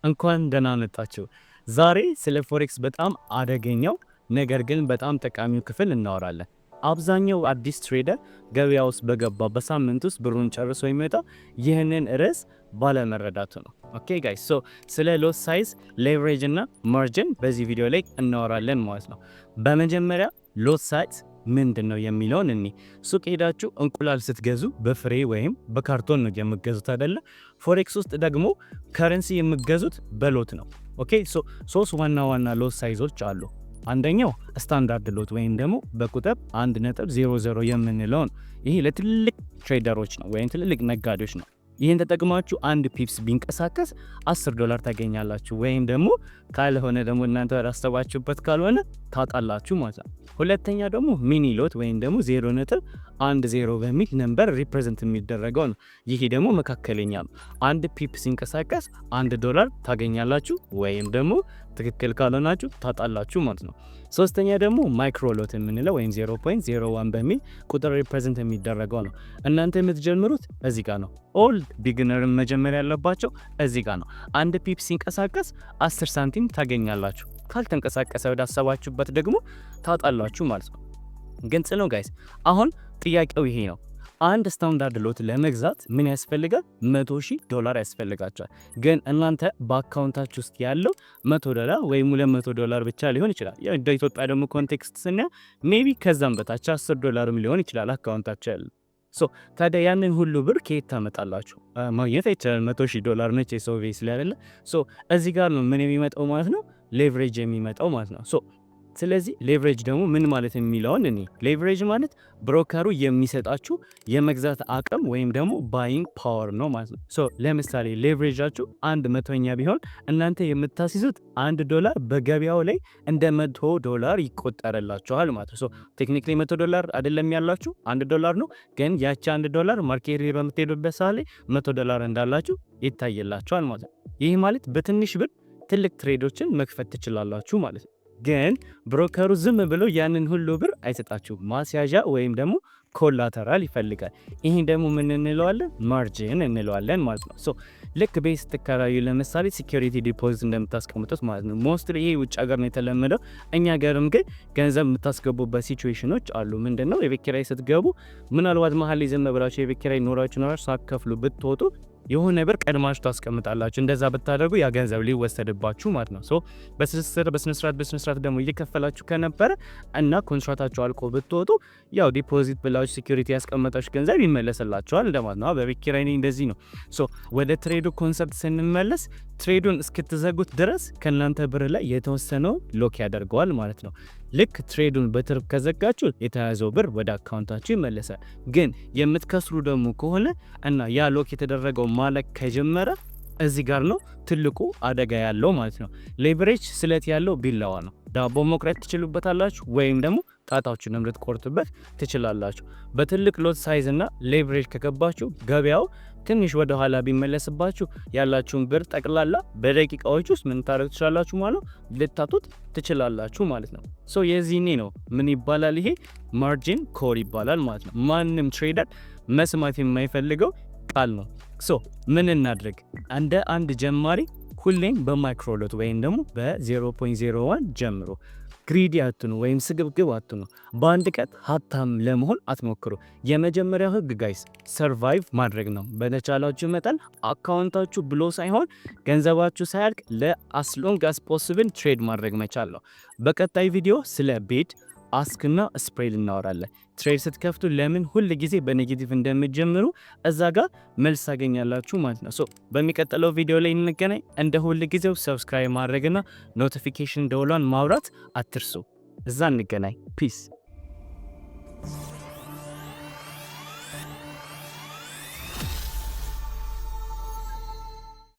እንኳን ደህና መጣችሁ። ዛሬ ስለ forex በጣም አደገኛው ነገር ግን በጣም ጠቃሚው ክፍል እናወራለን። አብዛኛው አዲስ trader ገበያ ውስጥ በገባ በሳምንት ውስጥ ብሩን ጨርሶ የሚወጣው ይህንን ርዕስ ባለመረዳቱ ነው። Okay guys፣ so ስለ lot size፣ leverage እና margin በዚህ ቪዲዮ ላይ እናወራለን ማለት ነው። በመጀመሪያ lot size ምንድን ነው የሚለውን እኒ ሱቅ ሄዳችሁ እንቁላል ስትገዙ በፍሬ ወይም በካርቶን ነው የምትገዙት አይደለ? Forex ውስጥ ደግሞ currency የምትገዙት በ lot ነው። Okay፣ so ሶስት ዋና ዋና lot size ኦች አሉ። አንደኛው standard lot ወይም ደግሞ በቁጥር 1.00 የምንለው ነው። ይሄ ለትልልቅ trader ኦች ነው ወይም ትልልቅ ነጋዴዎች ነው። ይህን ተጠቅማችሁ አንድ pips ቢንቀሳቀስ 10 ዶላር ታገኛላችሁ። ወይም ደግሞ ካልሆነ ደግሞ እናንተ ያሰባችሁበት ካልሆነ ታጣላችሁ ማለት ነው። ሁለተኛ ደግሞ mini lot ወይም ደግሞ 0.10 በሚል number represent የሚደረገው ነው። ይሄ ደግሞ መካከለኛ ነው። አንድ pip ሲንቀሳቀስ 1 ዶላር ታገኛላችሁ ወይም ደግሞ ትክክል ካልሆናችሁ ታጣላችሁ ማለት ነው። ሶስተኛ ደግሞ micro lot የምንለው ወይም 0.01 በሚል ቁጥር represent የሚደረገው ነው። እናንተ የምትጀምሩት እዚህ ጋር ነው። All beginner መጀመር ያለባቸው እዚህ ጋር ነው። አንድ pip ሲንቀሳቀስ 10 ሳንቲም ታገኛላችሁ። ካልተንቀሳቀሰ ወዳሰባችሁበት ደግሞ ታጣላችሁ ማለት ነው። ግልጽ ነው guys። አሁን ጥያቄው ይሄ ነው። አንድ standard lot ለመግዛት ምን ያስፈልጋል? 100,000 ዶላር ያስፈልጋችኋል። ግን እናንተ በ account ኣችሁ ውስጥ ያለው 100 ዶላር ወይም 200 ዶላር ብቻ ሊሆን ይችላል። እንደ ኢትዮጵያ ደግሞ context ስናየው maybe ከዛም በታች 10 ዶላርም ሊሆን ይችላል account ኣችሁ ያለው። So ታዲያ ያንን ሁሉ ብር ከየት ታመጣላችሁ? ማግኘት አይቻልም። 100,000 ዶላር መቼ ሰው ቤት ስለሌለ። So እዚህ ጋር ነው ምን የሚመጣው ማለት ነው? Leverage የሚመጣው ማለት ነው። So ስለዚህ leverage ደግሞ ምን ማለት የሚለውን እኔ leverage ማለት broker ኡ የሚሰጣችሁ የመግዛት አቅም ወይም ደግሞ buying power ነው ማለት ነው። So ለምሳሌ leverage ኣችሁ አንድ መቶኛ ቢሆን እናንተ የምታስይዙት 1 ዶላር በገበያው ላይ እንደ 100 ዶላር ይቆጠርላችኋል ማለት ነው። So technically 100 ዶላር አይደለም ያላችሁ፣ 1 ዶላር ነው። ግን ያቺ 1 ዶላር market ላይ በምትሄዱበት ሰዓት ላይ 100 ዶላር እንዳላችሁ ይታይላችኋል ማለት ነው። ይህ ማለት በትንሽ ብር ትልቅ trade ኦችን መክፈት ትችላላችሁ ማለት ነው። ግን broker ኡ ዝም ብሎ ያንን ሁሉ ብር አይሰጣችሁም። ማስያዣ ወይም ደግሞ collateral ይፈልጋል። ይህን ደግሞ ምን እንለዋለን? Margin እንለዋለን ማለት ነው። So ልክ ቤት ስትከራዩ ለምሳሌ security deposit እንደምታስቀምጡት ማለት ነው። Mostly ይሄ ውጭ ሀገር ነው የተለመደው። እኛ ሀገርም ግን ገንዘብ የምታስገቡበት situation ኦች አሉ። ምንድን ነው? የቤት ኪራይ ስትገቡ ምናልባት መሀል ላይ ዝም ብላችሁ የቤት ኪራይ ኖራችሁ ኖራችሁ ሳትከፍሉ ብትወጡ የሆነ ብር ቀድማችሁ ታስቀምጣላችሁ። እንደዛ ብታደርጉ ያ ገንዘብ ሊወሰድባችሁ ማለት ነው። So በስነስርዓት በስነስርዓት ደግሞ እየከፈላችሁ ከነበረ እና ኮንትራታችሁ አልቆ ብትወጡ ያው deposit ብላችሁ security ያስቀመጣችሁ ገንዘብ ይመለስላችኋል እንደማለት ነው። በቤት ኪራይ እንደዚህ ነው። So ወደ trade ኡ concept ስንመለስ trade ኡን እስክትዘጉት ድረስ ከእናንተ ብር ላይ የተወሰነው lock ያደርገዋል ማለት ነው። ልክ trade ኡን በትርፍ ከዘጋችሁ የተያዘው ብር ወደ account ኣችሁ ይመለሳል። ግን የምትከስሩ ደግሞ ከሆነ እና ያ lock የተደረገው ማለቅ ከጀመረ እዚህ ጋር ነው ትልቁ አደጋ ያለው ማለት ነው። Leverage ስለት ያለው ቢላዋ ነው። ዳቦ መቁረጥ ትችሉበታላችሁ ወይም ደግሞ ጣታችሁንም ልትቆርጡበት ትችላላችሁ። በትልቅ lot size እና leverage ከገባችሁ ገበያው ትንሽ ወደ ኋላ ቢመለስባችሁ ያላችሁን ብር ጠቅላላ በደቂቃዎች ውስጥ ምን ታደርጉ ትችላላችሁ ማለት ነው፣ ልታጡት ትችላላችሁ ማለት ነው። So የዚህኔ ነው ምን ይባላል፣ ይሄ margin call ይባላል ማለት ነው። ማንም trader መስማት የማይፈልገው ቃል ነው። So ምን እናድርግ? እንደ አንድ ጀማሪ ሁሌም በ micro lot ወይም ደግሞ በ0.01 ጀምሩ። Greedy አትሁኑ ወይም ስግብግብ አትሁኑ። በአንድ ቀን ሀብታም ለመሆን አትሞክሩ። የመጀመሪያው ህግ guys survive ማድረግ ነው። በተቻላችሁ መጠን account ኣችሁ blow ሳይሆን ገንዘባችሁ ሳያልቅ ለ as long as possible trade ማድረግ መቻል ነው። በቀጣይ ቪዲዮ ስለ bid፣ ask እና spread እናወራለን። Trade ስትከፍቱ ለምን ሁል ጊዜ በ negative እንደምትጀምሩ እዛ ጋር መልስ ታገኛላችሁ ማለት ነው። So በሚቀጥለው ቪዲዮ ላይ እንገናኝ። እንደ ሁል ጊዜው subscribe ማድረግና notification ደወሏን ማብራት አትርሱ። እዛ እንገናኝ። Peace.